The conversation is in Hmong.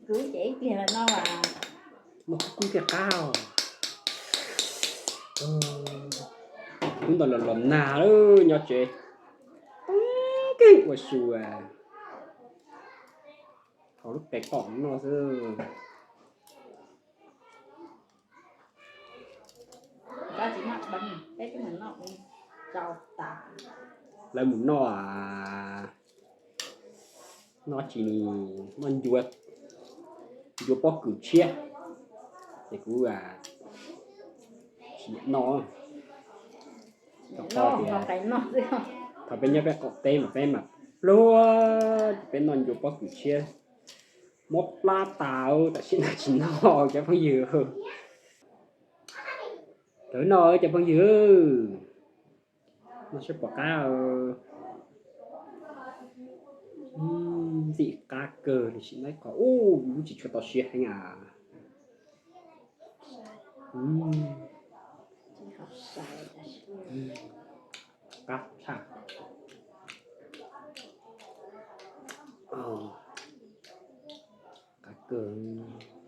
Kuv ces ib pliag los noj as. Noj kub kub thiaj qab os. Hnub ntawd los los nag lawm nyob tsev, poob kev ua su, haus lub tes tom noj xwb. Lawv mus noj, noj tsis, noj ncua, ncua pob kws tshiab, ces kuv tsis nyiam noj. Rau qhov tias thaum peb nyob peb qaum teb mas peb mam pluag, peb noj ncua pob kws tshiab, mob plab tas, tam sim no tsis noj cov phooj ywg. Lawv noj cov phooj ywg, noj saib puas qab. Ntxim qab kawg li, sim no qhov ub tsis tshua tau siav heev as. Qab tshaj, qab kawg.